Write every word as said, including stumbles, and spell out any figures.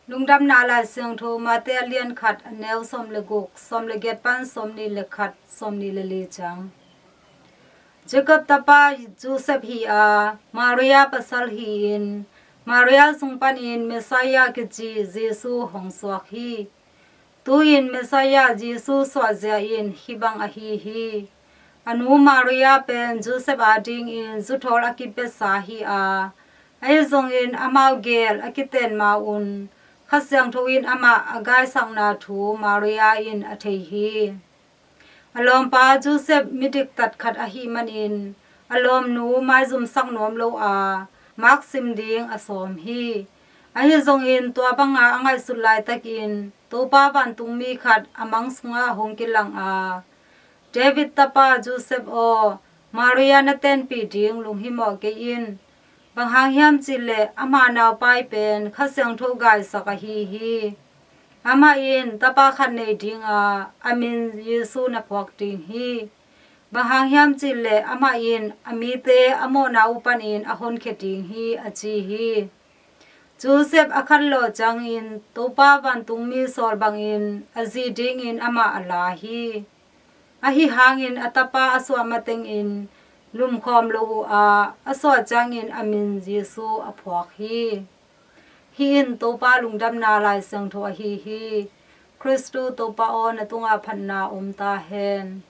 Lungdamna Lai Siangtho Mate a lian khat, a neu sawm le guk, sawm le giat pan sawm nih le khat, sawm nih le li ciang. Jacob tapa Joseph hi a, Maria pasal hi-in, Maria sung panin Messiah kici Jesu hong suak hi. Tu-in Messiah Jesu suahzia in hih bang ahi hi. A nu Maria pen Joseph adingin zuthawl a kipiasa hi a, ahi zongin amau gel a kiten ma-un Kha Siangtho in amah a gaisakna thu Maria in a thei hi. A lawmpa Joseph midiktat khat ahih manin a lawmnu maizumsak nuam lo a, maksim ding a sawm hi. Ahi zongin tua banga a ngaihsut laitakin Topa vantungmi khat a mang sungah hong kilang a, David tapa Joseph aw, Maria na tenpih ding lunghimawh kei in. Bang hang hiam cihleh ama naupai pen Kha Siangtho gaisak ahi hi. Amah in tapa khat nei dinga a min Jesu na phuak ding hi. Bang hang hiam cihleh amah in a mite a mawhna uh panin a honkhia ding hi, a ci hi. Joseph a khat lawh ciangin Topa vantungmi sawl bangin a zi dingin amah a la hi. Ahi hangin a tapa a suah matengin lumkhawm lo uh a, a suah ciangin a min Jesu a phuak hi. Hih in Topa Lungdamna Lai Siangtho ahi hi. Khristu Topa aw, na tungah phatna om ta hen.